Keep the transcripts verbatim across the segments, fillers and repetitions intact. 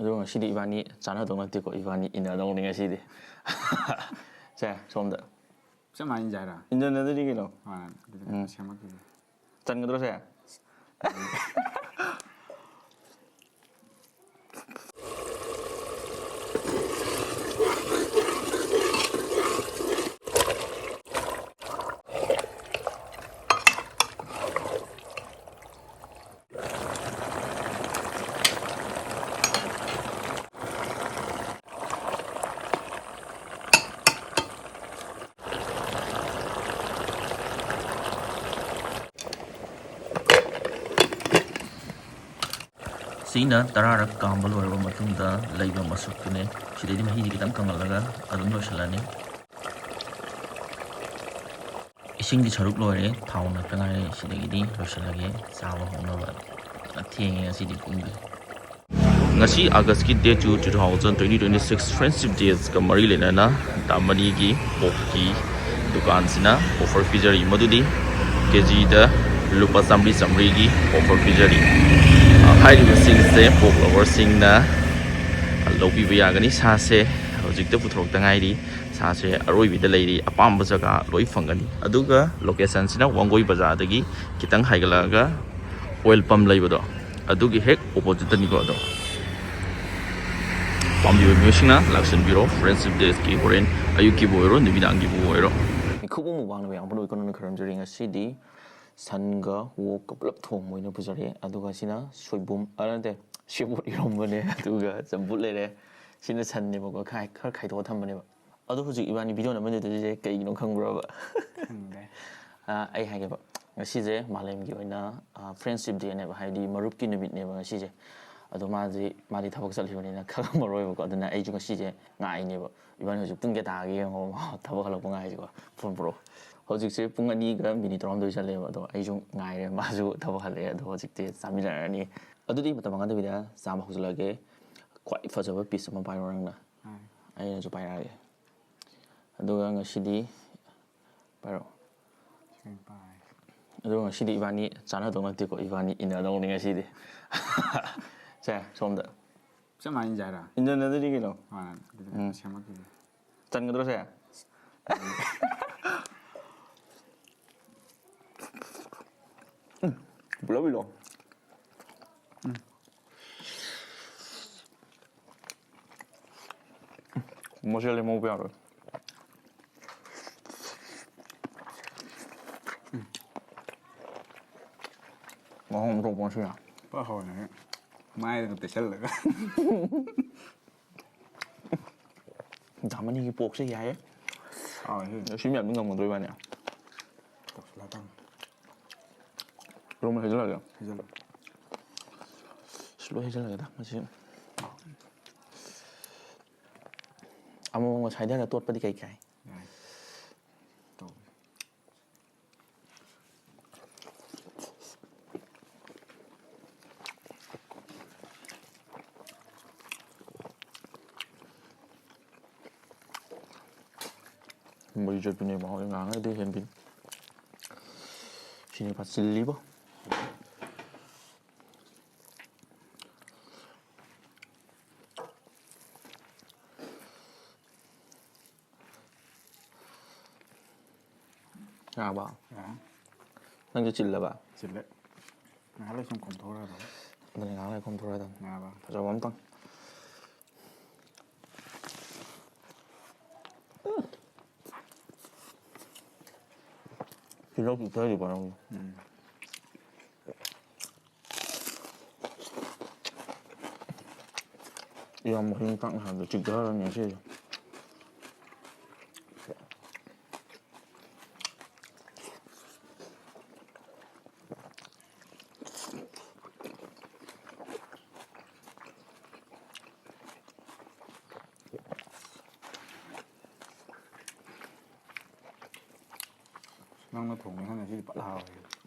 ꯑꯗꯣ ꯉꯁꯤꯗꯤ ꯏꯕꯥꯅꯤ ꯆꯥꯟꯅꯗꯧ ꯅꯠꯇꯦꯀꯣ, ꯏꯕꯥꯅꯤ ꯏꯟꯅꯗꯧꯅꯤ ꯉꯁꯤꯗꯤ꯫ ꯁꯦ, ꯁꯣꯝꯗ꯫ ꯆꯞ ꯃꯥꯟꯅꯩ ꯍꯥꯏꯔꯣ? ꯏꯟꯖꯟꯅꯗꯣꯏꯅꯤ ꯀꯩꯅꯣ꯫ ꯃꯥꯅ ꯑꯗꯨꯗꯤ ꯎꯝ꯫ ꯁꯦꯝꯃꯛꯈꯤꯒꯦ꯫ ꯆꯟꯒꯗ꯭ꯔꯣ ꯁꯦ? ꯁꯤꯅ ꯇꯔꯥꯔꯛ ꯀꯥꯝꯕ ꯂꯣꯏꯔꯕ ꯃꯇꯨꯡꯗ ꯂꯩꯕ ꯃꯁꯨꯛꯇꯨꯅꯦ꯫ ꯁꯤꯗꯩꯗꯤ ꯃꯍꯤꯁꯤ ꯈꯤꯇꯪ ꯀꯪꯍꯜꯂꯒ ꯑꯗꯨꯝ ꯂꯣꯏꯁꯤꯜꯂꯅꯤ꯫ ꯏꯁꯤꯡꯒꯤ ꯁꯔꯨꯛ ꯂꯣꯏꯔꯦ, ꯊꯥꯎ ꯉꯥꯛꯇ ꯉꯥꯏꯔꯦ꯫ ꯁꯤꯗꯒꯤꯗꯤ ꯂꯣꯏꯁꯤꯜꯂꯒꯦ, ꯆꯥꯕ ꯍꯧꯅꯕ꯫ ꯊꯦꯡꯉꯦ ꯉꯁꯤꯗꯤ ꯄꯨꯡꯗꯤ꯫ ꯉꯁꯤ August ꯀꯤ date two, two thousand twenty twenty six Friendship Days ꯀ ꯃꯔꯤ ꯂꯩꯅꯅ ꯗꯥꯃꯅꯤꯒꯤ pork ꯀꯤ ꯗꯨꯀꯥꯟꯁꯤꯅ offer ꯄꯤꯖꯔꯤ, ꯃꯗꯨꯗꯤ ꯀꯦꯖꯤꯗ ꯂꯨꯄꯥ ꯆꯥꯝꯃꯔꯤ ꯆꯥꯝꯃꯔꯤꯒꯤ offer ꯄꯤꯖꯔꯤ꯫ ꯍꯥꯏꯔꯤꯕꯁꯤꯡꯁꯦ pork lover ꯁꯤꯡꯅ ꯂꯧꯕꯤꯕ ꯌꯥꯒꯅꯤ꯫ ꯁꯥꯁꯦ ꯍꯧꯖꯤꯛꯇ ꯄꯨꯊꯣꯔꯛꯇ ꯉꯥꯏꯔꯤ꯫ ꯁꯥꯁꯦ ꯑꯔꯣꯏꯕꯤꯗ ꯂꯩꯔꯤ, ꯑꯄꯥꯝꯕ ꯖꯒꯥ ꯂꯣꯏ ꯐꯪꯒꯅꯤ꯫ ꯑꯗꯨꯒ location ꯁꯤꯅ ꯋꯥꯡꯒꯣꯏ ꯕꯖꯥꯔꯗꯒꯤ ꯈꯤꯇꯪ ꯍꯥꯏꯒꯠꯂꯛꯑꯒ oil pump ꯂꯩꯕꯗꯣ, ꯑꯗꯨꯒꯤ ꯍꯦꯛ opposite ꯇꯅꯤꯀꯣ꯫ ꯑꯗꯣ ꯄꯥꯝꯕꯤꯕ ꯃꯤꯑꯣꯏꯁꯤꯡꯅ ꯂꯥꯛꯁꯤꯟꯕꯤꯔꯣ꯫ Friendship Days ꯀꯤ ꯍꯣꯔꯦꯟ ꯑꯌꯨꯛꯀꯤꯕꯨ ꯑꯣꯏꯔꯣ, ꯅꯨꯃꯤꯗꯥꯡꯒꯤꯕꯨ ꯑꯣꯏꯔꯣ꯫ ꯃꯤꯈꯨꯞ ꯑꯃꯨꯛ ꯋꯥꯡꯅ ꯃꯌꯥꯝ ꯄꯨꯝꯅꯃꯛ ꯈꯨꯔꯨꯝꯖꯔꯤ꯫ ꯉꯁꯤꯗꯤ ꯁꯟꯒ ꯑꯣꯛꯀ ꯄꯨꯂꯞ ꯊꯣꯡꯕ ꯑꯣꯏꯅ ꯄꯨꯖꯔꯦ꯫ ꯑꯗꯨꯒ ꯁꯤꯅ ꯁꯣꯏꯕꯨꯝ, ꯑ, ꯅꯠꯇꯦ, ꯁꯦꯕꯣꯠ ꯏꯔꯣꯝꯕꯅꯦ꯫ ꯑꯗꯨꯒ ꯆꯝꯐꯨꯠ ꯂꯩꯔꯦ꯫ ꯁꯤꯅ ꯁꯟꯅꯦꯕꯀꯣ, ꯈꯥꯏ-, ꯈꯔ ꯈꯥꯏꯗꯣꯛꯑ ꯊꯝꯕꯅꯦꯕ꯫ ꯑꯗꯣ ꯍꯧꯖꯤꯛ ꯏꯕꯥꯅꯤ video ꯅꯝꯃꯤꯟꯅꯗꯣꯏꯁꯦ ꯀꯩꯒꯤꯅꯣ ꯈꯪꯕ꯭ꯔꯕ? ꯈꯪꯗꯦ꯫ ꯑ, ꯑꯩ ꯍꯥꯏꯒꯦꯕ, ꯉꯁꯤꯁꯦ ꯃꯥꯂꯦꯝꯒꯤ ꯑꯣꯏꯅ, ꯑ, Friendship Day ꯅꯦꯕ, ꯍꯥꯏꯗꯤ ꯃꯔꯨꯞꯀꯤ ꯅꯨꯃꯤꯠꯅꯦꯕ ꯉꯁꯤꯁꯦ꯫ ꯑꯗꯣ ꯃꯥꯗꯤ, ꯃꯥꯗꯤ ꯊꯕꯛ ꯆꯠꯈꯤꯕꯅꯤꯅ ꯈꯪꯉꯝꯃꯔꯣꯏꯕꯀꯣ꯫ ꯑꯗꯨꯅ ꯑꯩꯁꯨ ꯉꯁꯤꯁꯦ ꯉꯥꯏꯅꯦꯕ꯫ ꯏꯕꯥꯅꯤ ꯍꯧꯖꯤꯛ ꯄꯨꯡ ꯀꯌꯥ ꯇꯥꯒꯦ ꯌꯦꯡꯉꯣ, ꯊꯕꯛ ꯍꯜꯂꯛꯄ ꯉꯥꯏꯁꯤꯀꯣ꯫ Phone ꯄꯨꯔꯛꯑꯣ꯫ ꯍꯧꯖꯤꯛꯁꯦ ꯄꯨꯡ ꯑꯅꯤꯒ minute ꯇꯔꯥꯍꯨꯝꯗꯣꯏ ꯆꯠꯂꯦꯕ꯫ ꯑꯗꯣ ꯑꯩꯁꯨ ꯉꯥꯏꯔꯦ, ꯃꯥꯁꯨ ꯊꯕꯛ ꯍꯜꯂꯛꯑꯦ꯫ ꯑꯗꯣ ꯍꯧꯖꯤꯛꯇꯤ ꯆꯥꯃꯤꯟꯅꯔꯅꯤ꯫ ꯑꯗꯨꯗꯤ ꯃꯇꯝ ꯃꯥꯡꯍꯟꯗꯕꯤꯗ ꯆꯥꯕ ꯍꯧꯖꯤꯜꯂꯒꯦ꯫ ꯈ꯭ꯋꯥꯏ ꯐꯖꯕ piece ꯑꯃ ꯄꯥꯏꯔꯣ ꯅꯪꯅ꯫ ꯍꯣꯏ꯫ ꯑꯩꯅꯁꯨ ꯄꯥꯏꯔꯛꯑꯒꯦ꯫ ꯑꯗꯨꯒ ꯉꯁꯤꯗꯤ, ꯄꯥꯏꯔꯛꯑꯣ꯫ ꯁꯤ ꯄꯥꯏ꯫ ꯑꯗꯨꯒ ꯉꯁꯤꯗꯤ ꯏꯕꯥꯅꯤ ꯆꯥꯟꯅꯗꯧ ꯅꯠꯇꯦꯀꯣ, ꯏꯕꯥꯅꯤ ꯏꯟꯅꯗꯧꯅꯤ ꯉꯁꯤꯗꯤ꯫ ꯁꯦ, ꯁꯣꯝꯗ꯫ ꯆꯞ ꯃꯥꯟꯅꯩ ꯖꯥꯏꯔꯥ꯫ ꯏꯟꯖꯟꯅꯗꯣꯏꯅꯤ ꯀꯩꯅꯣ꯫ ꯃꯥꯅ ꯑꯗꯨꯗꯤ ꯎꯝ꯫ ꯁꯦꯝꯃꯛꯈꯤꯒꯦ꯫ ꯆꯟꯒꯗ꯭ꯔꯣ ꯁꯦ? ꯎꯝ, ꯄꯨꯂꯞ ꯏꯜꯂꯣ꯫ ꯎꯝ꯫ ꯃꯁꯤꯗ ꯂꯦꯝꯍꯧꯕ ꯌꯥꯔꯣꯏ꯫ ꯃꯍꯥꯎ ꯑꯃ ꯊꯣꯛꯄ ꯉꯁꯤꯅ꯫ ꯄꯨꯔꯥ ꯍꯥꯎꯔꯦ꯫ ꯃꯥꯏꯗꯒ ꯇꯩꯁꯜꯂꯒ꯫ ꯗꯥꯃꯅꯤꯒꯤ ꯄꯣꯛꯁꯦ ꯌꯥꯏꯌꯦ꯫ ꯍꯥꯎꯔꯦ ꯁꯤ꯫ ꯁꯤ ꯃꯌꯥꯝꯗꯤ ꯉꯝꯒꯗ꯭ꯔꯣ ꯏꯕꯥꯅꯤ? ꯇꯧꯁꯜꯂꯗꯝꯅꯤ꯫ ꯔꯣꯝ ꯍꯩꯖꯜꯂꯒꯦ꯫ ꯍꯩꯖꯜꯂꯣ꯫ ꯁꯤ ꯂꯣꯏ ꯍꯩꯖꯜꯂꯒꯦꯗ ꯃꯁꯤ꯫ ꯑꯃꯃꯝꯒ ꯁꯥꯏꯗꯔ ꯇꯣꯠꯄꯗꯤ ꯀꯩ ꯀꯥꯏ? ꯌꯥꯏ꯫ ꯇꯧ꯫ ꯃꯔꯤ ꯆꯠꯄꯅꯦ ꯃꯍꯥꯎ ꯉꯥꯡꯉꯩꯗꯤ ꯍꯦꯟꯕꯤ꯫ ꯁꯤꯅꯦ ꯐ ꯆꯤꯜꯂꯤꯕꯣ꯫ ꯌꯥꯔꯕ? ꯌꯥꯔꯦ꯫ ꯅꯪꯁꯨ ꯆꯤꯜꯂꯕ? ꯆꯤꯜꯂꯦ꯫ ꯉꯥꯏꯍꯥꯛ ꯂꯩ ꯁꯨꯝ ꯈꯣꯝꯊꯣꯛꯑꯒ ꯑꯗꯨꯝ꯫ ꯑꯗꯨꯅ ꯉꯥꯏꯍꯥꯛ ꯂꯩ ꯈꯣꯝꯊꯣꯔꯛꯑꯗꯝꯅꯤ꯫ ꯉꯥꯏꯍꯥꯛ꯫ ꯐꯖꯕ ꯑꯝꯇꯪ꯫ ꯇꯤꯜꯍꯧ ꯄꯤꯛꯊꯔꯤꯕ ꯅꯪꯒꯤ? ꯎꯝ꯫ ꯏꯌꯥꯝꯕ ꯍꯤꯡ ꯄꯥꯛ ꯅꯍꯥꯟꯗ ꯆꯤꯛꯊꯔꯅꯤ ꯉꯁꯤꯗꯤ꯫ ꯅꯪꯅ ꯊꯣꯡꯕꯅꯤꯅ ꯉꯁꯤꯗꯤ ꯐꯖꯅ ꯍꯥꯎꯔꯦ꯫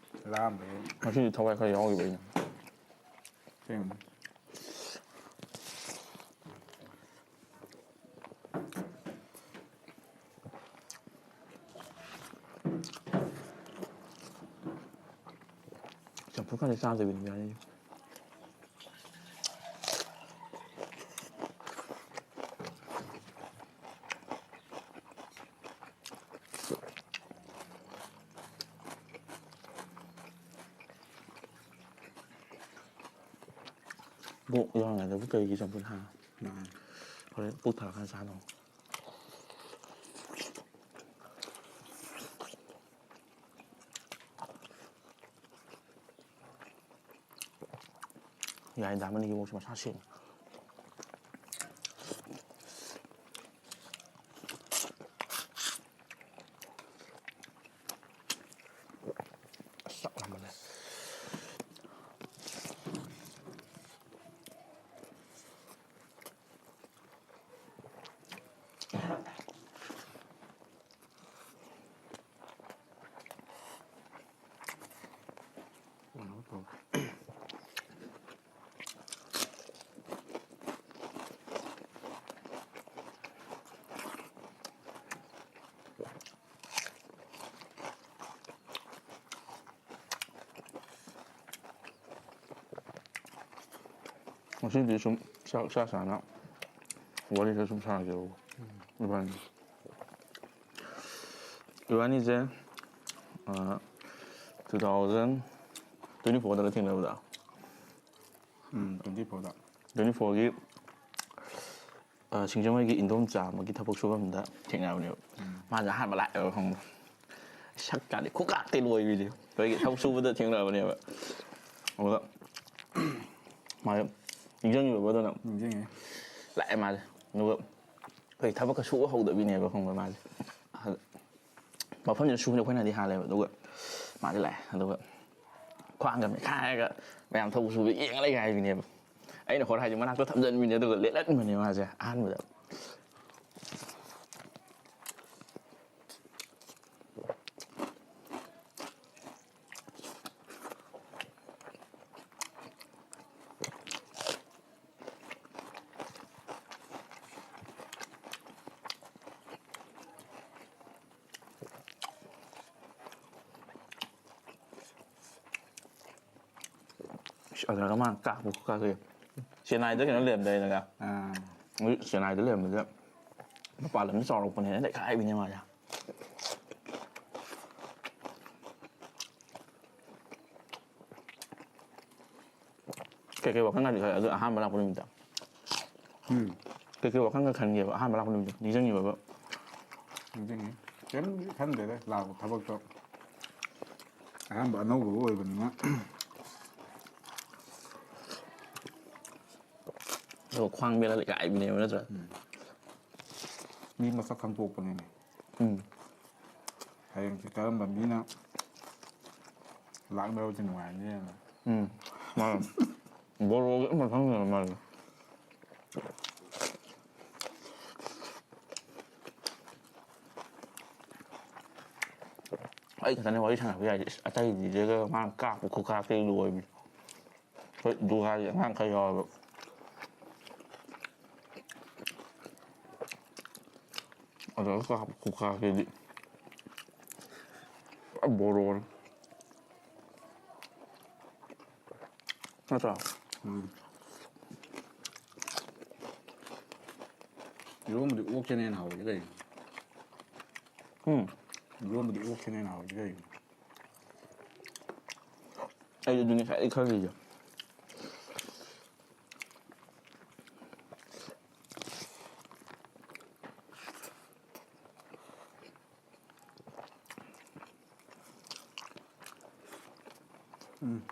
ꯂꯥꯝꯕꯒꯤ꯫ ꯉꯁꯤꯗꯤ ꯊꯋꯥꯏ ꯈꯔ ꯌꯥꯎꯈꯤꯕ ꯑꯩꯅ꯫ ꯁꯦꯡꯕ꯫ ꯆꯝꯐꯨꯠ ꯈꯔ ꯆꯥꯗꯕꯤꯅꯤ ꯌꯥꯅꯤ꯫ ꯑꯣꯛ ꯌꯥꯎꯔꯤꯉꯩꯗꯕꯨ ꯀꯩꯒꯤ ꯆꯝꯐꯨꯠ ꯍꯥ? ꯃꯥꯅꯤ꯫ ꯍꯣꯔꯦꯟ ꯄꯨꯛ ꯊꯜꯂꯀꯥꯟꯗ ꯆꯥꯅꯕ꯫ ꯌꯥꯏ, ꯗꯥ ꯃꯅꯤꯒꯤ ꯃꯑꯣꯡꯁꯦ ꯃꯁꯥ ꯁꯦꯡꯅ꯫ ꯑꯁ, ꯆꯥꯛ ꯂꯥꯝꯃꯜꯂꯦ꯫ ꯉꯁꯤꯗꯤ ꯁꯨꯝ ꯆꯥꯛ ꯆꯥ ꯆꯥꯅ ꯋꯥꯔꯤ ꯈꯔ ꯁꯨꯝ ꯁꯥꯟꯅꯁꯦꯕꯀꯣ꯫ ꯏꯕꯥꯅꯤ, ꯏꯕꯥꯅꯤꯁꯦ, ꯑ, two thousand twenty fourꯗꯒ ꯊꯦꯡꯅꯕꯗ, ꯎꯝ, twenty fourꯗ꯫ Twenty fourꯒꯤ ꯑ, ꯁꯤꯡꯖꯃꯩꯒꯤ ꯏꯟꯗꯣꯝꯆꯥ ꯑꯃꯒꯤ ꯊꯕꯛ ꯁꯨꯐꯝꯗ ꯊꯦꯡꯅꯕꯅꯦꯕ꯫ ꯎꯝ꯫ ꯃꯥꯁꯦ ꯑꯍꯥꯟꯕ ꯂꯥꯛꯑꯦꯕ, ꯈꯪꯕ꯭ꯔꯥ? ꯁꯛꯀꯥꯗꯤ ꯈꯨꯀꯥꯛꯇꯤ ꯂꯣꯏꯕꯤꯅꯦ꯫ ꯑꯩꯈꯣꯏꯒꯤ ꯊꯕꯛ ꯁꯨꯕꯗ ꯊꯦꯡꯅꯕꯅꯦꯕ꯫ ꯑꯗꯨꯒ ꯃꯥꯁꯦ ꯅꯤꯡꯁꯤꯡꯉꯤꯕ ꯑꯗꯨꯅ ꯅꯤꯡꯁꯤꯡꯉꯦ꯫ ꯂꯥꯛꯑꯦ ꯃꯥꯁꯦ꯫ ꯑꯗꯨꯒ ꯑꯩꯈꯣꯏ ꯊꯕꯛꯀ ꯁꯨꯕ ꯍꯧꯗꯕꯤꯅꯦꯕ, ꯈꯪꯕ꯭ꯔꯥ, ꯃꯥꯁꯦ꯫ ꯑꯗ ꯃꯐꯝꯁꯤꯗ ꯁꯨꯕꯅꯦ ꯑꯩꯈꯣꯏꯅꯗꯤ ꯍꯥꯜꯂꯦꯕ꯫ ꯑꯗꯨꯒ ꯃꯥꯁꯦ ꯂꯥꯛꯑꯦ꯫ ꯑꯗꯨꯒ ꯈ꯭ꯋꯥꯡꯒ ꯃꯦꯠꯈꯥꯏꯔꯒ ꯃꯌꯥꯝ ꯊꯕꯛ ꯁꯨꯕ ꯌꯦꯡꯉ ꯂꯩꯒꯦ ꯍꯥꯏꯕꯤꯅꯦꯕ꯫ ꯑꯩꯅ ꯍꯣꯔ ꯍꯥꯏꯁꯦ ꯃꯅꯥꯛꯇ ꯊꯝꯖꯟꯕꯤꯅꯦ, ꯑꯗꯨꯒ ꯂꯦꯠꯂꯟꯕꯅꯦ ꯃꯥꯁꯦ ꯑꯍꯥꯟꯕꯗ꯫ ꯑꯁ, ꯑꯗꯨꯒ ꯃꯥꯅ ꯀꯥꯞꯄ ꯈꯨꯀꯥꯞꯁꯦ꯫ ꯆꯦꯟꯅꯥꯏꯗ ꯀꯩꯅꯣ ꯂꯩꯔꯝꯗꯥꯏꯅꯦ꯫ ꯑꯥ꯫ ꯍꯧꯖꯤꯛ ꯆꯦꯟꯅꯥꯏꯗ ꯂꯩꯔꯝꯕꯁꯦ ꯃꯄꯥꯟ ꯂꯝꯗ ꯆꯥꯎꯔꯛꯄꯅꯦꯅ ꯂꯩꯈꯥꯏꯕꯤꯅꯦ ꯃꯥꯁꯦ꯫ ꯀꯩꯀꯩ ꯋꯥꯈꯜꯒꯗꯤ ꯈꯜꯂꯦ ꯑꯗꯨ ꯑꯍꯥꯟꯕ ꯂꯥꯛꯄ ꯅꯨꯃꯤꯠꯇ? ꯎꯝ ꯀꯩꯀꯩ ꯋꯥꯈꯜꯒ ꯈꯟꯒꯦꯕ ꯑꯍꯥꯟꯕ ꯂꯥꯛꯄ ꯅꯨꯃꯤꯠꯇ ꯅꯤꯡꯁꯤꯡꯉꯤꯕ? ꯅꯤꯡꯁꯤꯡꯉꯤ꯫ ꯀꯩꯝ ꯈꯟꯗꯦꯗ, ꯂꯥꯛꯄ ꯊꯕꯛꯇꯣ ꯑꯍꯥꯟꯕ ꯑꯅꯧꯕꯒ ꯑꯣꯏꯕꯅꯤꯅ꯫ ꯑꯗꯨꯒ ꯈ꯭ꯋꯥꯡ ꯕꯦꯜꯂ ꯂꯩꯒꯥꯏꯕꯤꯅꯦꯕ ꯅꯠꯇ꯭ꯔꯥ? ꯃꯤ ꯃꯁꯛ ꯈꯪꯗꯣꯛꯄꯅꯤꯅꯦ꯫ ꯎꯝ ꯍꯌꯦꯡꯁꯦ ꯀꯔꯝꯕ ꯃꯤꯅ ꯂꯥꯛꯅꯕꯁꯦ ꯅꯨꯡꯉꯥꯏꯅꯤꯅ꯫ ꯎꯝ ꯃꯥꯅꯦ꯫ ꯕꯣꯔꯣꯒꯤ ꯑꯃ ꯈꯪꯗꯦꯕ ꯃꯥꯁꯦ꯫ ꯑꯩ ꯈꯛꯇꯅꯦ ꯋꯥꯔꯤ ꯁꯥꯟꯅꯕ ꯌꯥꯏꯁꯦ꯫ ꯑꯁ, ꯑꯇꯩꯗꯤꯗꯒ ꯃꯥꯅ ꯀꯥꯞꯄ ꯈꯨꯀꯥꯞꯇꯒꯤ ꯂꯣꯏꯕꯅꯤ꯫ ꯍꯣꯏ, ꯗꯨꯒꯥꯒꯤ ꯑꯉꯥꯡ ꯈꯔ ꯌꯥꯎꯋꯦꯕ꯫ ꯑꯗꯨꯒ ꯀꯥꯞꯄ ꯈꯨꯀꯥꯞꯇꯗꯤ ꯄꯨꯔꯥ ꯕꯣꯔꯣꯅꯤ꯫ ꯅꯠꯇ꯭ꯔꯣ? ꯎꯝ꯫ ꯏꯔꯣꯝꯕꯗꯤ ꯑꯣꯛꯁꯤꯅ ꯍꯦꯟꯅ ꯍꯥꯎꯋꯤ ꯀꯩꯅꯣ꯫ ꯎꯝ꯫ ꯏꯔꯣꯝꯕꯗꯤ ꯑꯣꯛꯁꯤꯅ ꯍꯦꯟꯅ ꯍꯥꯎꯋꯤ ꯀꯩꯅꯣ꯫ ꯑꯩꯁꯨ ꯑꯗꯨꯅꯤ ꯉꯁꯥꯏꯗꯩ ꯈꯜꯂꯤꯁꯦ꯫ ꯎꯝ꯫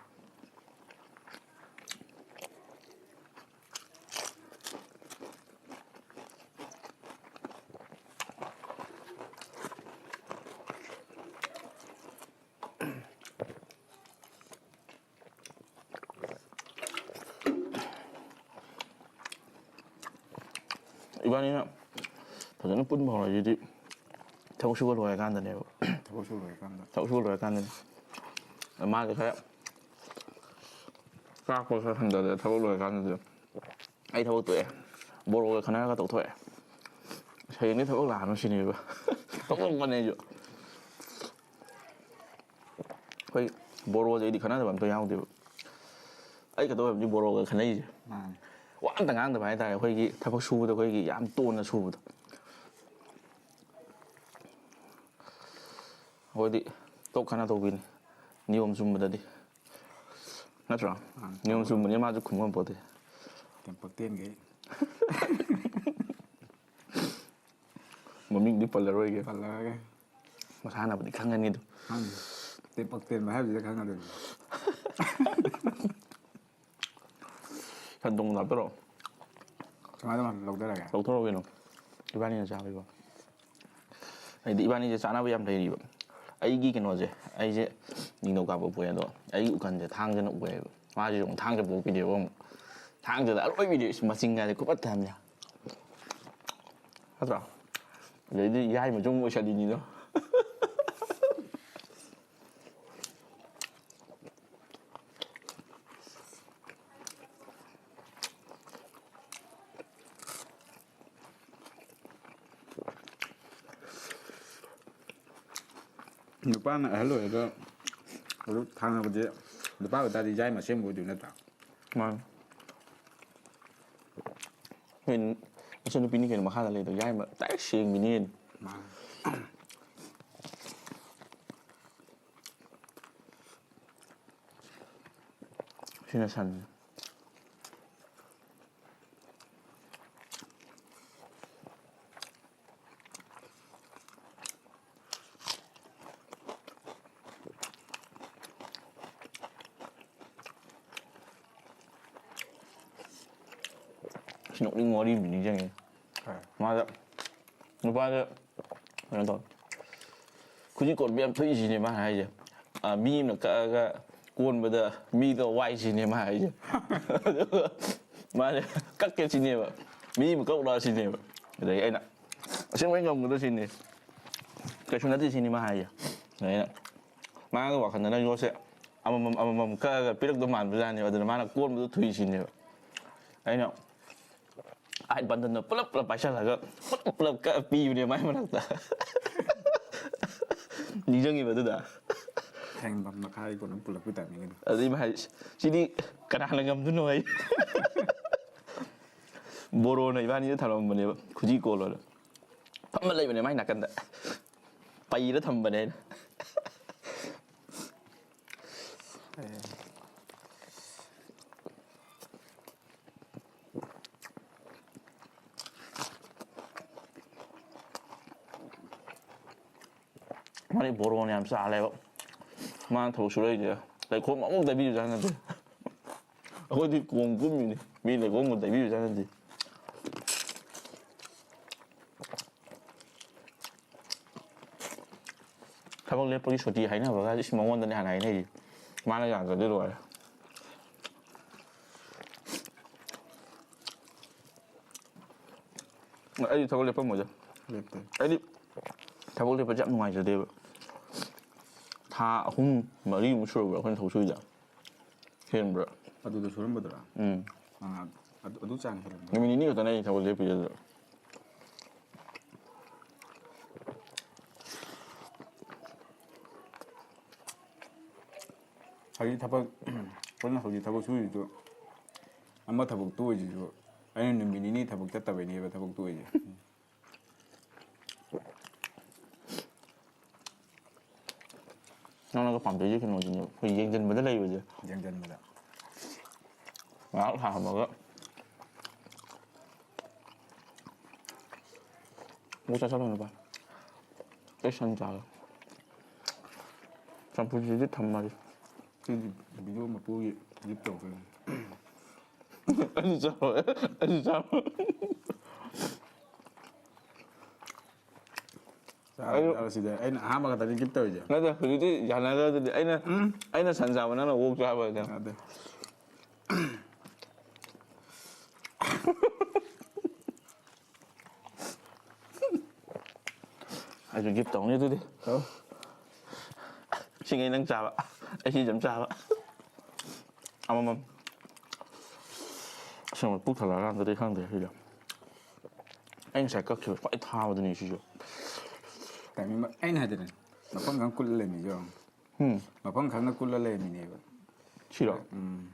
ꯏꯕꯥꯅꯤꯅ ꯐꯖꯅ ꯄꯨꯟꯕ ꯍꯧꯔꯛꯏꯁꯤꯗꯤ ꯊꯕꯛ ꯁꯨꯕ ꯂꯣꯏꯔꯀꯥꯟꯗꯅꯦꯕ꯫ ꯊꯕꯛ ꯁꯨ ꯂꯣꯏꯔꯀꯥꯟꯗ꯫ ꯊꯕꯛ ꯁꯨꯕ ꯂꯣꯏꯔꯀꯥꯟꯗꯅꯦ꯫ ꯃꯥꯁꯦ ꯈꯔ ꯆꯥꯛꯄ ꯈꯔ ꯍꯟꯊꯔꯦ ꯊꯕꯛ ꯂꯣꯏꯔꯀꯥꯟꯗꯗꯤ꯫ ꯑꯩ ꯊꯕꯛ ꯇꯣꯛꯑꯦ꯫ ꯕꯣꯔꯣꯒ ꯈꯟꯅꯔꯒ ꯇꯣꯛꯊꯣꯛꯑꯦ꯫ ꯍꯌꯦꯡꯗꯤ ꯊꯕꯛ ꯂꯥꯛꯑꯅꯨ ꯁꯤꯅꯦꯕ꯫ ꯇꯣꯛꯊꯣꯛꯄꯅꯦ ꯑꯩꯁꯨ꯫ ꯑꯩꯈꯣꯏ ꯕꯣꯔꯣꯁꯦ ꯑꯩꯗꯤ ꯈꯟꯅꯗꯕ ꯑꯝꯇ ꯌꯥꯎꯗꯦꯕ꯫ ꯑꯩ ꯈꯛꯇ ꯑꯣꯏꯔꯝꯅꯤ ꯕꯣꯔꯣꯒ ꯈꯟꯅꯩꯁꯦ꯫ ꯃꯥꯅꯦ꯫ ꯋꯥ ꯑꯝꯇ ꯉꯥꯡꯗꯕ ꯍꯥꯏꯇꯥꯔꯦ꯫ ꯑꯩꯈꯣꯏꯒꯤ ꯊꯕꯛ ꯁꯨꯕꯗ ꯑꯩꯈꯣꯏꯒꯤ ꯌꯥꯝ ꯇꯣꯟꯅ ꯁꯨꯕꯗꯣ꯫ ꯑꯩꯈꯣꯏꯗꯤ ꯇꯣꯛ ꯈꯟꯅ ꯇꯧꯕꯤꯅꯤ ꯅꯤꯌꯣꯝ ꯆꯨꯝꯕꯗꯗꯤ꯫ ꯅꯠꯇ꯭ꯔꯣ? ꯅꯤꯌꯣꯝ ꯆꯨꯝꯕꯅꯤ, ꯃꯥꯁꯨ ꯈꯨꯝꯕ ꯉꯝꯄꯣꯠꯇꯦ꯫ ꯇꯦꯝꯄꯛꯇꯦꯟꯈꯩ꯫ ꯃꯃꯤꯡꯗꯤ ꯄꯜꯂꯔꯣꯏꯒꯦ꯫ ꯄꯜꯂꯔꯣꯏꯒꯦ꯫ ꯃꯁꯥꯅꯕꯨꯗꯤ ꯈꯪꯒꯅꯤ ꯑꯗꯨ꯫ ꯈꯪꯅꯤ꯫ ꯇꯦꯝꯄꯛꯇꯦꯟꯕ ꯍꯥꯏꯕꯁꯤꯗ ꯈꯪꯒꯗꯣꯏꯅꯤ꯫ ꯁꯟ ꯊꯣꯡꯕ ꯍꯥꯞꯇꯣꯔꯣ? ꯀꯃꯥꯏꯅ ꯇꯧꯅ ꯂꯧꯊꯔꯒꯦ? ꯂꯧꯊꯣꯔꯛꯑꯣ ꯀꯩꯅꯣ꯫ ꯏꯕꯥꯅꯤꯅ ꯆꯥꯕꯩꯕꯣ꯫ ꯍꯥꯏꯗꯤ ꯏꯕꯥꯅꯤꯁꯦ ꯆꯥꯅꯕ ꯌꯥꯝ ꯂꯩꯔꯤꯕ꯫ ꯑꯩꯒꯤ ꯀꯩꯅꯣꯁꯦ, ꯑꯩꯁꯦ ꯅꯤꯡꯊꯧꯀꯥꯕ ꯄꯣꯛꯑꯦ ꯑꯗꯣ, ꯑꯩꯒꯤ ꯎꯀꯟꯁꯦ ꯊꯥꯡꯖꯅ ꯄꯣꯛꯑꯦꯕ꯫ ꯃꯥꯁꯤꯁꯨ ꯑꯃꯨꯛ ꯊꯥꯡꯖ ꯄꯣꯛꯄꯤꯅꯦꯕ ꯑꯃꯨꯛ꯫ ꯊꯥꯡꯖꯗ ꯑꯔꯣꯏꯕꯤꯗꯤ ꯏꯁ ꯃꯆꯤꯟꯒꯁꯦ ꯈꯨꯐꯠꯇ ꯑꯃꯅꯦ꯫ ꯅꯠꯇ꯭ꯔꯣ? ꯑꯗꯩꯗꯤ ꯌꯥꯏꯃꯁꯨ ꯑꯃꯨꯛ ꯑꯣꯏꯁꯜꯂꯤꯅꯤꯗꯣ꯫ ꯅꯨꯄꯥꯅ ꯑꯍꯜ ꯑꯣꯏꯔꯒ ꯑꯗꯨ ꯊꯥꯡꯅꯕꯗꯤ ꯅꯨꯄꯥ ꯑꯣꯏꯇꯥꯔꯗꯤ ꯌꯥꯏꯃ ꯑꯁꯦꯡꯕ ꯑꯣꯏꯗꯣꯏ ꯅꯠꯇ꯭ꯔꯥ? ꯃꯥꯅꯤ꯫ ꯍꯣꯏ, ꯃꯆꯟꯅꯨꯄꯤꯅꯤ ꯀꯩꯅꯣ ꯃꯈꯥꯗ ꯂꯩꯗꯣ, ꯌꯥꯏꯃ ꯗꯥꯏꯔꯦꯛ ꯁꯦꯡꯕꯤꯅꯤ ꯀꯩꯅꯣ꯫ ꯃꯥꯅꯤ꯫ ꯁꯤꯅ ꯁꯟ꯫ ꯑꯁ, ꯅꯣꯛꯅꯤꯡꯕ ꯋꯥꯔꯤ ꯑꯃ ꯅꯤꯡꯁꯤꯡꯉꯦ꯫ ꯍꯣꯏ꯫ ꯃꯥꯗ, ꯅꯨꯄꯥꯗ ꯀꯩꯅꯣ ꯇꯧ, ꯈꯨꯖꯤ ꯀꯣꯟꯕ ꯌꯥꯝ ꯊꯣꯛꯏꯁꯤꯅꯦ ꯃꯥ ꯍꯥꯏꯁꯦ꯫ ꯑ, ꯃꯤ ꯑꯃꯅ ꯀꯛꯑꯒ ꯀꯣꯟꯕꯗ ꯃꯤꯗꯣ ꯋꯥꯏ ꯁꯤꯅꯦ ꯃꯥ ꯍꯥꯏꯁꯦ꯫ ꯑꯗꯨꯒ ꯃꯥꯁꯦ ꯀꯛꯀꯦ ꯁꯤꯅꯦꯕ, ꯃꯤ ꯑꯃ ꯀꯛꯎ ꯂꯥꯛꯑꯣ ꯁꯤꯅꯦꯕ꯫ ꯑꯗꯩ ꯑꯩꯅ, "ꯑꯁꯦꯡꯕꯩ ꯉꯝꯒꯗ꯭ꯔꯣ ꯁꯤꯅꯤ? ꯀꯩꯁꯨ ꯅꯠꯇꯦ ꯁꯤꯅꯤ ꯃꯥ ꯍꯥꯏꯁꯦ"꯫ ꯑꯗꯩ ꯑꯩꯅ, ꯃꯥꯒꯤ ꯋꯥꯈꯜꯗꯅ ꯌꯣꯠꯁꯦ ꯑꯃꯃꯝ ꯑꯃꯃꯝ ꯀꯛꯑꯒ ꯄꯤꯔꯛꯇꯧ ꯃꯥꯟꯕꯖꯥꯠꯅꯦꯕ꯫ ꯑꯗꯨꯅ ꯃꯥꯅ ꯀꯣꯟꯕꯗꯣ ꯊꯨꯏ ꯁꯤꯅꯦꯕ꯫ ꯑꯩꯅ ꯑꯥꯏꯠ ꯕꯟꯗꯟꯗꯣ ꯄꯨꯂꯞ ꯄꯨꯂꯞ ꯄꯥꯏꯁꯜꯂꯒ ꯄꯨꯂꯞ ꯄꯨꯂꯞ ꯀꯛꯑ ꯄꯤꯕꯅꯦ ꯃꯥꯏ ꯃꯅꯥꯛꯇ꯫ ꯅꯤꯡꯁꯤꯡꯉꯤꯕ ꯑꯗꯨꯗ? ꯊꯦꯡꯕ ꯃꯈꯥꯏ ꯀꯣꯟꯅ ꯄꯨꯜꯂꯛꯄꯩ ꯇꯥꯏꯃꯤꯡꯒꯤꯗꯣ꯫ ꯑꯗꯨꯗꯩ ꯃꯥ ꯍꯥꯏ, "ꯁꯤꯗꯤ ꯀꯅꯥꯅ ꯉꯝꯗꯣꯏꯅꯣ?" ꯍꯥꯏ꯫ ꯕꯣꯔꯣꯅ ꯏꯕꯥꯅꯤꯗ ꯊꯝꯂꯝꯕꯅꯦꯕ, ꯈꯨꯖꯤ ꯀꯣꯜꯂꯣꯅ꯫ ꯐꯝꯃ ꯂꯩꯕꯅꯦ ꯃꯥꯏ ꯅꯥꯀꯟꯗ꯫ ꯄꯩꯔ ꯊꯝꯕꯅꯦ ꯑꯩꯅ꯫ ꯑꯦ꯫ ꯃꯥꯗꯤ ꯕꯣꯔꯣꯅ ꯌꯥꯝ ꯆꯥꯜꯂꯦꯕ꯫ ꯃꯥꯅ ꯊꯕꯛ ꯁꯨꯔꯛꯏꯁꯦ ꯂꯩꯈꯣꯝ ꯑꯃꯨꯛ ꯇꯩꯕꯤꯕꯖꯥꯠ ꯅꯠꯇꯦ꯫ ꯑꯩꯈꯣꯏꯗꯤ ꯀꯣꯡ ꯀꯨꯝꯃꯤꯅꯤ, ꯃꯤ ꯂꯩꯈꯣꯝꯒ ꯇꯩꯕꯤꯕꯖꯥꯠ ꯅꯠꯇꯦ꯫ ꯊꯕꯛ ꯂꯦꯞꯄꯒꯤ ꯁꯨꯇꯤ ꯍꯥꯏꯅꯕꯒ ꯏꯁ ꯃꯉꯣꯟꯗꯅꯦ ꯍꯥꯟꯅ ꯍꯥꯏꯅꯩꯁꯦ꯫ ꯃꯥꯅ ꯌꯥꯗ꯭ꯔꯗꯤ ꯂꯣꯏꯔꯦ꯫ ꯑꯩꯗꯤ ꯊꯕꯛ ꯂꯦꯞꯄꯝꯃꯣꯏꯗ꯫ ꯂꯦꯞꯇꯦ꯫ ꯑꯩꯗꯤ ꯊꯕꯛ ꯂꯦꯞꯄꯁꯦ ꯌꯥꯝ ꯅꯨꯡꯉꯥꯏꯖꯗꯦꯕ꯫ ꯊꯥ ꯑꯍꯨꯝ ꯃꯔꯤꯃꯨꯛ ꯁꯨꯔꯕ꯭ꯔꯥ ꯑꯩꯈꯣꯏꯅ ꯊꯕꯛ ꯁꯨꯔꯤꯁꯦ? ꯍꯦꯟꯕ꯭ꯔꯥ? ꯑꯗꯨꯗ ꯁꯨꯔꯝꯕꯗꯨꯔꯥ? ꯎꯝ꯫ ꯑꯥ, ꯑꯗꯨ, ꯑꯗꯨ ꯆꯥꯡ ꯍꯦꯜꯂꯝꯕ꯫ ꯅꯨꯃꯤꯠ ꯅꯤꯅꯤ ꯈꯛꯇꯅꯦ ꯑꯩ ꯊꯕꯛ ꯂꯦꯞꯄꯤꯁꯦ ꯑꯗꯨꯗ꯫ ꯍꯧꯖꯤꯛ ꯊꯕꯛ, ꯑꯩꯈꯣꯏꯅ ꯍꯧꯖꯤꯛ ꯊꯕꯛ ꯁꯨꯔꯤꯗꯨ, ꯑꯃ ꯊꯕꯛ ꯇꯣꯛꯏꯁꯤꯁꯨ ꯑꯩꯅ ꯅꯨꯃꯤꯠ ꯅꯤꯅꯤ ꯊꯕꯛ ꯆꯠꯇꯕꯩꯅꯦꯕ ꯊꯕꯛ ꯇꯣꯛꯏꯁꯦ꯫ ꯅꯪꯅꯒ ꯄꯥꯝꯖꯩꯁꯦ ꯀꯩꯅꯣꯁꯤꯅꯦ, ꯑꯩꯈꯣꯏ ꯌꯦꯡꯁꯤꯟꯕꯗ ꯂꯩꯕꯁꯦ꯫ ꯌꯦꯡꯁꯤꯟꯕꯗ꯫ ꯉꯥꯏꯍꯥꯛ ꯊꯥꯔꯝꯃꯒ꯫ ꯑꯃꯨꯛ ꯆꯥꯁꯜꯂꯣ ꯅꯨꯄꯥ꯫ ꯑꯩ ꯁꯟ ꯆꯥꯒꯦ꯫ ꯆꯝꯐꯨꯠꯁꯤꯗꯤ ꯊꯝꯃꯁꯤ꯫ ꯁꯤꯗꯤ ꯚꯤꯗꯤꯑꯣ ꯃꯄꯨꯒꯤ ꯒꯤꯐ ꯇꯧꯈ꯭ꯔꯦ꯫ ꯑꯩꯁꯨ ꯆꯥꯔꯣꯏ꯫ ꯑꯩꯁꯨ ꯆꯥꯔꯣꯏ꯫ ꯆꯥꯔꯣꯏ, ꯑꯩ ꯆꯥꯔꯣꯏ ꯁꯤꯗ꯫ ꯑꯩꯅ ꯑꯍꯥꯟꯕ ꯈꯛꯇꯅꯤ ꯒꯤꯐ ꯇꯧꯔꯤꯁꯦ꯫ ꯅꯠꯇꯦ, ꯍꯧꯖꯤꯛꯇꯤ ꯌꯥꯅꯈ꯭ꯔꯗꯨꯗꯤ꯫ ꯑꯩꯅ, ꯎꯝ꯫ ꯑꯩꯅ ꯁꯟ ꯆꯥꯕ, ꯅꯪꯅ ꯑꯣꯛ ꯆꯥꯕ ꯍꯥꯏꯗꯣ꯫ ꯌꯥꯗꯦ꯫ ꯑꯩꯁꯨ ꯒꯤꯐ ꯇꯧꯅꯤ ꯑꯗꯨꯗꯤ꯫ ꯇꯧ꯫ ꯁꯤꯡꯉꯩ ꯅꯪ ꯆꯥꯕ, ꯑꯩ ꯁꯤ ꯑꯗꯨꯝ ꯆꯥꯕ꯫ ꯑꯃꯃꯝ꯫ ꯑꯁꯦꯡꯕ ꯄꯨꯛ ꯊꯜꯂꯛꯑꯀꯥꯟꯗꯗꯤ ꯈꯪꯗꯦ ꯁꯤꯗ꯫ ꯑꯩ ꯉꯁꯥꯏ ꯀꯛꯈꯤꯕ ꯈ꯭ꯋꯥꯏ ꯊꯥꯕꯗꯨꯅꯤ ꯁꯤꯁꯨ꯫ ꯇꯥꯏꯃꯤꯡ ꯑꯃ-, ꯑꯩꯅ ꯍꯥꯏꯗꯅ ꯃꯐꯝ ꯈꯪ ꯀꯨꯜꯂ ꯂꯩꯔꯝꯃꯤꯁꯦ ꯌꯦꯡꯉꯣ꯫ ꯎꯝ꯫ ꯃꯐꯝ ꯈꯪꯅ ꯀꯨꯜꯂ ꯂꯩꯔꯝꯃꯤꯅꯦꯕ꯫ ꯁꯤꯔꯣ? ꯎꯝ꯫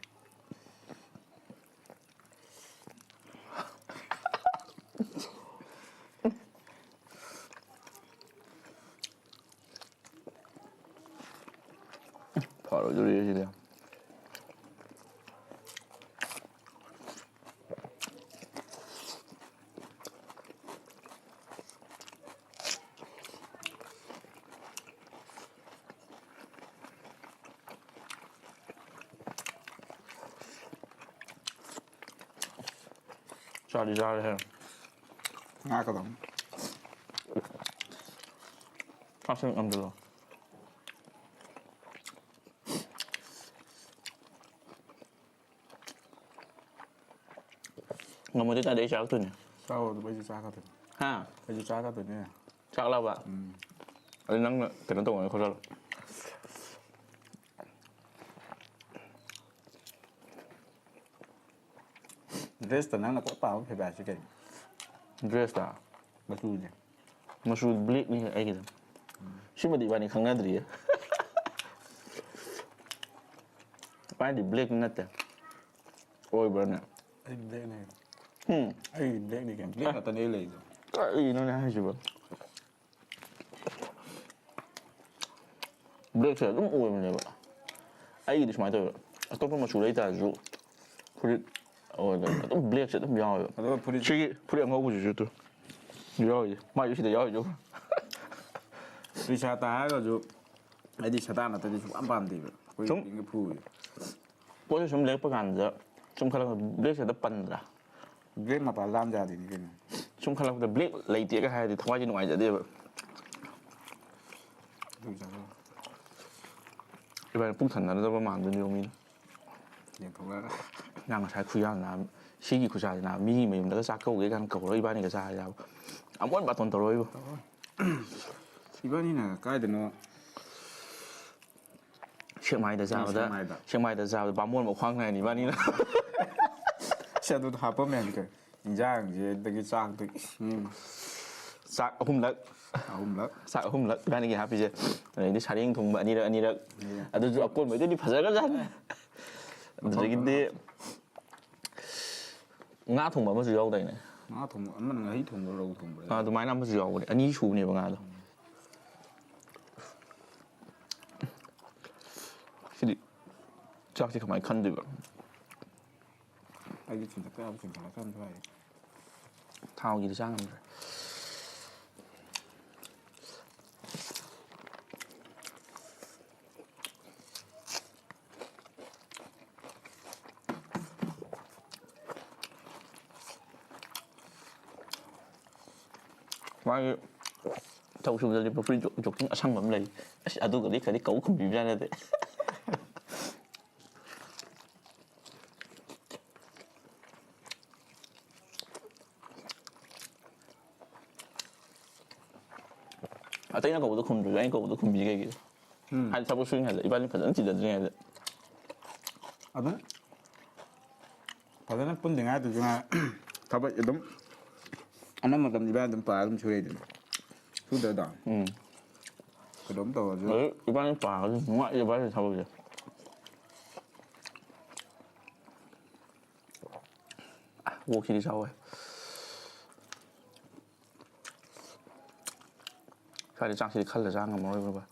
ꯐꯔꯣꯏꯗꯧꯔꯤ ꯁꯤꯗꯤ꯫ ꯆꯥꯗꯤ ꯆꯥꯔꯦꯍꯦ꯫ ꯉꯥꯛꯀꯗꯧꯅꯤ꯫ ꯆꯥꯁꯤꯜ ꯉꯝꯗ꯭ꯔꯣ? ꯉꯝꯃꯣꯏꯗ ꯇꯥꯔꯗꯤ ꯑꯩ ꯆꯥꯔꯛꯇꯣꯏꯅꯦ꯫ ꯆꯥꯎ ꯑꯗꯨꯝ, ꯑꯩꯁꯨ ꯆꯥꯒꯗꯣꯏꯅꯦ꯫ ꯍꯥ? ꯑꯩꯁꯨ ꯆꯥꯒꯗꯣꯏꯅꯦ꯫ ꯆꯥꯛꯂꯕ? ꯎꯝ꯫ ꯑꯗꯨ ꯅꯪꯅ ꯀꯩꯅꯣ ꯇꯧꯕꯅꯦ, ꯈꯣꯠꯆꯜꯂꯣ꯫ Dress-ꯇ ꯅꯪꯅ ꯈ꯭ꯋꯥꯏ ꯄꯥꯝꯕ ꯐꯤꯗꯥꯁꯤ ꯀꯩꯅꯣ? Dress-ꯇ? ꯃꯆꯨꯁꯦ꯫ ꯃꯆꯨ black-ꯅꯤ ꯑꯩꯒꯤꯗꯤ꯫ ꯁꯤꯃꯗꯤ ꯏꯕꯥꯅꯤ ꯈꯪꯅꯗ꯭ꯔꯤꯌꯦ꯫ ꯏꯕꯥꯅꯤꯗꯤ black-ꯅꯠꯇꯦ꯫ ꯑꯣꯏꯕ꯭ꯔꯥꯅꯦ? ꯑꯩ black-ꯅꯦ꯫ ꯎꯝ꯫ ꯑꯩ black-ꯅꯤ ꯀꯩꯅꯣ꯫ Black ꯉꯥꯛꯇꯅꯦ ꯑꯩ ꯂꯩꯗꯣ꯫ ꯀꯔꯤꯅꯣꯅꯦ ꯍꯥꯏꯁꯤꯕꯣ? Black-ꯁꯦ ꯑꯗꯨꯝ ꯑꯣꯏꯕꯅꯦꯕ꯫ ꯑꯩꯒꯤꯗꯤ ꯁꯨꯃꯥꯏꯅ ꯇꯧꯋꯦꯕ, ꯑꯇꯣꯞꯄ ꯃꯆꯨ ꯂꯩꯇꯥꯔꯁꯨ ꯐꯨꯔꯤꯠ ꯑꯣꯏꯗ ꯑꯗꯨꯝ black-ꯁꯦ ꯑꯗꯨꯝ ꯌꯥꯎꯋꯦꯕ꯫ ꯑꯗꯨꯒ ꯐꯨꯔꯤꯠ ꯁꯤꯒꯤ ꯐꯨꯔꯤꯠ ꯑꯉꯧꯕꯁꯤꯁꯨ ꯇꯨ ꯌꯥꯎꯔꯤꯁꯦ, ꯃꯥꯏꯁꯨ ꯁꯤꯗ ꯌꯥꯎꯔꯤꯁꯦ꯫ T-shirt-ꯇ ꯍꯥꯏꯔꯒꯁꯨ ꯑꯩꯗꯤ ꯁꯗꯥ ꯅꯠꯇ꯭ꯔꯗꯤ ꯁꯨꯡꯄꯥꯝ ꯄꯥꯝꯗꯦꯕ꯫ ꯑꯩꯈꯣꯏ ꯁꯨꯝ ꯄꯤꯡꯒ ꯐꯨꯕꯁꯦ꯫ ꯄꯣꯠꯁꯦ ꯁꯨꯝ ꯂꯩꯔꯛꯄ ꯀꯥꯟꯗ ꯁꯨꯝ ꯈꯜꯂꯒ black-ꯁꯦ ꯍꯦꯛꯇ ꯄꯟꯗ꯭ꯔꯥ? Black ꯃꯄꯥꯟ ꯂꯥꯝ ꯌꯥꯗꯦꯅꯦ ꯀꯩꯅꯣ꯫ ꯁꯨꯝ ꯈꯜꯂꯛꯄꯗ black ꯂꯩꯇꯦꯒ ꯍꯥꯏꯔꯗꯤ ꯊꯋꯥꯏꯁꯦ ꯅꯨꯡꯉꯥꯏꯖꯗꯦꯕ꯫ ꯑꯗꯨ ꯆꯥꯔꯣ꯫ ꯏꯕꯥꯅꯤ ꯄꯨꯛ ꯊꯟꯅꯗꯕ ꯃꯥꯟꯗꯣꯏꯅꯦꯕ ꯃꯤꯅ꯫ ꯌꯦꯡꯊꯣꯛꯂꯒ꯫ ꯅꯪ ꯉꯁꯥꯏ ꯈꯨꯌꯥꯝꯅ, ꯁꯤꯒꯤ ꯈꯨꯆꯥꯁꯤꯅ ꯃꯤꯒꯤ ꯃꯌꯨꯝꯗꯒ ꯆꯥꯛ ꯀꯧꯒꯦ ꯀꯥꯏꯅ ꯀꯧꯔꯒ ꯏꯕꯥꯅꯤꯒ ꯆꯥ ꯌꯥꯕ꯫ ꯑꯃꯣꯟ ꯕꯥꯇꯣꯟ ꯇꯧꯔꯛꯑꯣꯏꯕ꯫ ꯏꯕꯥꯅꯤꯅ ꯀꯥꯏꯗꯅꯣ ꯁꯦꯛꯃꯥꯏꯗ ꯎꯝ, ꯆꯥꯕꯗ, ꯁꯦꯛꯃꯥꯏꯗ꯫ ꯁꯦꯛꯃꯥꯏꯗ ꯆꯥꯕꯗ ꯕꯥꯃꯣꯟ ꯃꯈ꯭ꯋꯥꯡ ꯅꯥꯏꯅꯤ ꯏꯕꯥꯅꯤꯅ꯫ ꯁꯤ ꯑꯗꯨꯗ ꯍꯥꯞꯄꯝꯃꯦ ꯍꯥꯏꯅꯤ ꯀꯩꯅꯣ꯫ ꯏꯟꯖꯥꯡꯁꯦ ꯑꯗꯒꯤ ꯆꯥꯛꯇꯣ, ꯏꯁ, ꯎꯝ꯫ ꯆꯥꯛ ꯑꯍꯨꯝꯂꯛ꯫ ꯑꯍꯨꯝꯂꯛ꯫ ꯆꯥꯛ ꯑꯍꯨꯝꯂꯛ ꯏꯕꯥꯅꯤꯒꯤ ꯍꯥꯞꯄꯤꯁꯦ꯫ ꯑꯗꯩꯗꯤ ꯁꯥꯔꯦꯡ ꯊꯣꯡꯕ ꯑꯅꯤꯔꯛ, ꯑꯅꯤꯔꯛ꯫ ꯑꯅꯤꯔꯛ꯫ ꯑꯗꯨꯁꯨ ꯑꯀꯣꯟꯕꯩꯗꯨꯗꯤ ꯐꯖꯈ꯭ꯔꯖꯥꯠꯅꯤ꯫ ꯑꯗꯨꯗꯒꯤꯗꯤ ꯉꯥ ꯊꯣꯡꯕ ꯑꯃꯁꯨ ꯌꯥꯎꯗꯥꯏꯅꯦ? ꯉꯥ ꯊꯣꯡꯕ ꯑꯃꯅ ꯉꯥꯍꯩ ꯊꯣꯡꯕ, ꯔꯧ ꯊꯣꯡꯕ꯫ ꯑꯥ, ꯑꯗꯨꯃꯥꯏꯅ ꯑꯃꯁꯨ ꯌꯥꯎꯕꯅꯦ꯫ ꯑꯅꯤ ꯁꯨꯕꯅꯦꯕ ꯉꯥꯗꯣ꯫ ꯁꯤꯗꯤ ꯆꯥꯛꯁꯤ ꯀꯃꯥꯏꯅ ꯈꯟꯗꯣꯏꯕ? ꯑꯩꯗꯤ ꯊꯤꯟꯒꯠꯄ ꯌꯥꯕ ꯊꯤꯟꯒꯠꯂꯛꯀꯥꯟꯗ ꯍꯥꯏ꯫ ꯊꯥꯎꯒꯤꯗꯤ ꯆꯥ ꯉꯝꯗ꯭ꯔꯦ꯫ ꯃꯥꯒꯤ ꯊꯕꯛ ꯁꯨꯕꯗ ꯂꯤꯠꯄ ꯐꯨꯔꯤꯠ ꯖꯣ-, ꯖꯣꯀꯤꯡ ꯑꯁꯪꯕ ꯑꯃ ꯂꯩ꯫ ꯑꯁ, ꯑꯗꯨꯒꯗꯤ ꯀꯔꯤ ꯀꯧ ꯈꯨꯝꯕꯤꯕꯖꯥꯠ ꯅꯠꯇꯦ꯫ ꯑꯇꯩꯅ ꯀꯧꯕꯗꯣ ꯈꯨꯝꯗ꯭ꯔꯁꯨ ꯑꯩꯅ ꯀꯧꯕꯗꯣ ꯈꯨꯝꯕꯤ ꯀꯩꯒꯤꯅꯣ? ꯎꯝ꯫ ꯍꯥꯏꯗꯤ ꯊꯕꯛ ꯁꯨꯔꯤꯉꯩꯗ, ꯏꯕꯥꯅꯤ ꯐꯖꯅ ꯇꯤꯟꯅꯗ꯭ꯔꯤꯉꯩꯗ꯫ ꯑꯗꯨꯝ ꯐꯖꯅ ꯄꯨꯟꯗ꯭ꯔꯤꯉꯩꯗꯁꯨ ꯉꯥꯏ, ꯊꯕꯛ ꯑꯗꯨꯝ ꯑꯅꯝꯕ ꯃꯇꯝꯗ ꯏꯕꯥꯅꯤ ꯑꯗꯨꯝ ꯄꯥꯔꯒ ꯑꯗꯨꯝ ꯁꯨꯔꯛꯏꯗꯨꯅꯤ꯫ ꯁꯨꯗ꯭ꯔꯗꯣ? ꯎꯝ꯫ ꯀꯩꯅꯣꯝ ꯇꯧꯔꯁꯨ꯫ ꯑꯗꯨ ꯏꯕꯥꯅꯤ ꯄꯥꯔꯒ ꯅꯨꯡꯉꯥꯏ ꯏꯕꯥꯅꯤ ꯊꯕꯛꯁꯦ꯫ ꯑꯣꯛꯁꯤꯗꯤ ꯆꯥꯎꯋꯦ꯫ ꯁ꯭ꯋꯥꯏꯗ ꯆꯥꯛꯁꯤꯗꯤ ꯈꯜꯂ ꯆꯥ ꯉꯝꯃꯔꯣꯏꯕ꯫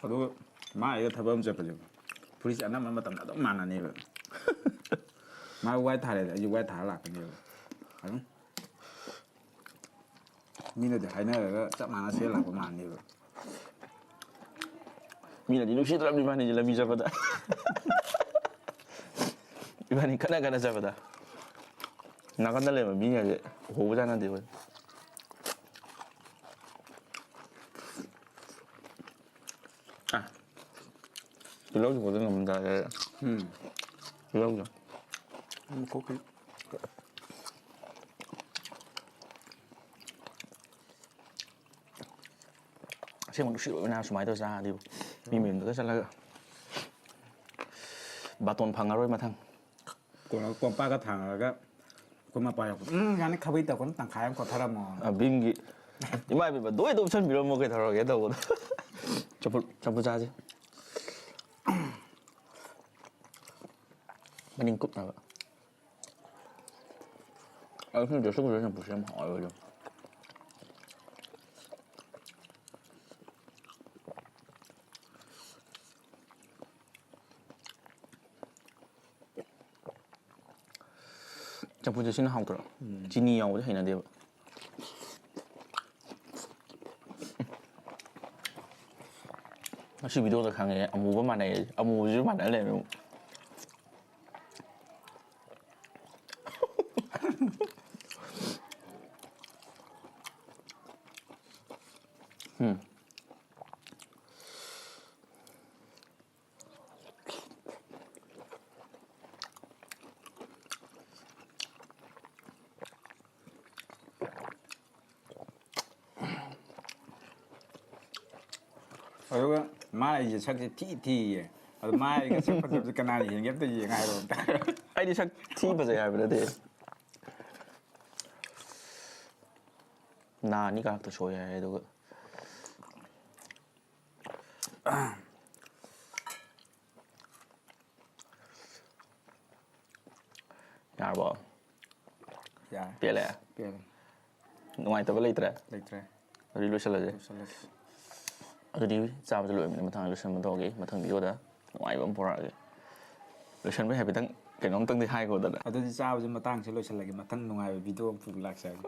ꯑꯗꯨꯒ ꯃꯥ ꯑꯩꯒ ꯊꯕꯛ ꯑꯃ ꯆꯠꯄꯁꯦ, ꯐꯨꯔꯤꯠꯁꯦ ꯑꯅꯝꯕ ꯃꯇꯝꯗ ꯑꯗꯨꯝ ꯃꯥꯟꯅꯅꯦꯕ꯫ ꯃꯥ ꯋꯥꯏ ꯊꯥꯔꯦꯗ, ꯑꯩꯁꯨ ꯋꯥꯏ ꯊꯥꯔ ꯂꯥꯛꯀꯅꯦꯕ꯫ ꯑꯗꯨꯝ ꯃꯤꯅꯗꯤ ꯍꯥꯏꯅꯔꯒ ꯆꯞ ꯃꯥꯟꯅ ꯁꯦꯠ ꯂꯥꯛꯄ ꯃꯥꯟꯅꯦꯕ꯫ ꯃꯤꯅꯗꯤ ꯅꯨꯡꯁꯤꯗ꯭ꯔꯕꯅꯤ ꯏꯕꯥꯅꯤꯁꯦ ꯂꯝꯕꯤ ꯆꯠꯄꯗ꯫ ꯏꯕꯥꯅꯤ ꯈꯠꯅ ꯈꯠꯅ ꯆꯠꯄꯗ꯫ ꯅꯥꯀꯟꯗ ꯂꯩꯕ ꯃꯤꯒꯁꯦ ꯎꯍꯧꯕꯖꯥꯠ ꯅꯠꯇꯦꯕ꯫ ꯑ꯫ ꯇꯤꯜꯍꯧꯁꯤ ꯐꯖꯅ ꯉꯝꯗꯥꯔꯦ꯫ ꯎꯝ꯫ ꯇꯤꯜꯍꯧꯁꯦ꯫ ꯎꯝ, ꯀꯣꯛꯀꯤ꯫ ꯑꯁꯦꯡꯕ ꯅꯨꯡꯁꯤꯔꯣꯏꯕꯅ ꯁꯨꯃꯥꯏꯅ ꯇꯧꯔ ꯆꯥꯔꯗꯤꯕꯨ꯫ ꯃꯤ ꯃꯌꯨꯝꯗꯒ ꯆꯠꯂꯒ ꯕꯥꯇꯣꯟ ꯐꯪꯉꯔꯣꯏ ꯃꯊꯪ꯫ ꯀꯣ-, ꯀꯣꯝꯄꯥꯛꯀ ꯊꯥꯡꯉꯒ ꯑꯩꯈꯣꯏ ꯃꯄꯥ ꯌꯥꯎꯕꯗ, "ꯎꯝ, ꯌꯥꯅꯤ, ꯈꯥꯕꯩ ꯇꯧꯔꯛꯀꯅꯨ, ꯇꯪꯈꯥꯏ ꯑꯃ ꯀꯣꯠꯊꯔꯝꯃꯣ"꯫ ꯑ, ꯚꯤꯝꯒꯤ, "ꯏꯃꯥ ꯏꯕꯦꯝꯃ, ꯗꯣꯏꯗ ꯎꯞꯁꯟꯕꯤꯔꯝꯃꯣ ꯀꯩꯗꯧꯔꯒꯦ" ꯇꯧꯕꯗꯣ꯫ ꯆꯝꯐꯨꯠ, ꯆꯝꯐꯨꯠ ꯆꯥꯁꯦ꯫ ꯃꯅꯤꯡ ꯀꯨꯞꯅꯕ꯫ ꯑꯩ ꯈꯪꯗꯦ, ꯁꯨꯝꯕꯁꯦ ꯆꯝꯐꯨꯠꯁꯦ ꯌꯥꯝ ꯍꯥꯎꯋꯦꯕ ꯑꯗꯨꯝ꯫ ꯆꯝꯐꯨꯠꯁꯦ ꯁꯤꯅ ꯍꯥꯎꯇ꯭ꯔꯣ? ꯎꯝ꯫ ꯆꯤꯅꯤ ꯌꯥꯎꯕꯗꯤ ꯍꯩꯅꯗꯦꯕ꯫ ꯉꯁꯤ ꯚꯤꯗꯤꯑꯣꯗ ꯈꯪꯉꯦ, ꯑꯃꯨꯕ ꯃꯥꯟꯅꯩ꯫ ꯑꯃꯨꯕꯁꯤꯁꯨ ꯃꯥꯟꯅ ꯂꯩꯔꯝꯃꯦ ꯑꯃꯨꯛ꯫ ꯎꯝ꯫ ꯑꯗꯨꯒ ꯃꯥꯅ ꯑꯩꯁꯦ ꯁꯛꯁꯦ ꯊꯤ ꯊꯤꯌꯦ꯫ ꯑꯗꯣ ꯃꯥ ꯑꯩꯒ ꯁꯛ ꯐꯖꯕꯁꯦ ꯀꯅꯥꯅ ꯍꯦꯟꯒꯦ ꯑꯝꯇ ꯌꯦꯡꯉ ꯍꯥꯏꯔꯣ ꯑꯝꯇ꯫ ꯑꯩꯗꯤ ꯁꯛ ꯊꯤ ꯐꯖꯩ ꯍꯥꯏꯕ ꯅꯠꯇꯦ꯫ ꯅꯥ ꯑꯅꯤ ꯀꯥꯔꯛꯇ ꯁꯣꯏ ꯍꯥꯏ꯫ ꯑꯗꯨꯒ ꯌꯥꯔꯕꯣ? ꯌꯥꯔꯦ꯫ ꯄꯦꯜꯂꯦ? ꯄꯦꯜꯂꯦ꯫ ꯅꯨꯡꯉꯥꯏꯇꯕ ꯂꯩꯇ꯭ꯔꯦ? ꯂꯩꯇ꯭ꯔꯦ꯫ ꯑꯗꯨꯗꯤ ꯂꯣꯏꯁꯤꯜꯂꯁꯦ꯫ ꯂꯣꯏꯁꯤꯜꯂꯁꯤ꯫ ꯑꯗꯨꯗꯤ ꯆꯥꯕꯗ ꯂꯣꯏꯕꯅꯤ, ꯃꯊꯪ ꯂꯣꯏꯁꯤꯟꯕ ꯇꯧꯔꯒꯦ꯫ ꯃꯊꯪ ꯚꯤꯗꯤꯑꯣꯗ ꯅꯨꯡꯉꯥꯏꯕ ꯑꯃ ꯄꯨꯔꯛꯑꯒꯦ꯫ ꯂꯣꯏꯁꯤꯟꯕꯩ ꯍꯥꯏꯐꯦꯠꯇꯪ ꯀꯩꯅꯣꯝꯇꯪꯗꯤ ꯍꯥꯏꯈꯣꯗꯅ꯫ ꯑꯗꯨꯗꯤ ꯆꯥꯕꯁꯦ ꯃꯇꯥꯡꯁꯦ ꯂꯣꯏꯁꯤꯜꯂꯒꯦ, ꯃꯊꯪ ꯅꯨꯡꯉꯥꯏꯕ ꯚꯤꯗꯤꯑꯣ ꯑꯃ ꯄꯨꯔ ꯂꯥꯛꯆꯔꯒꯦ꯫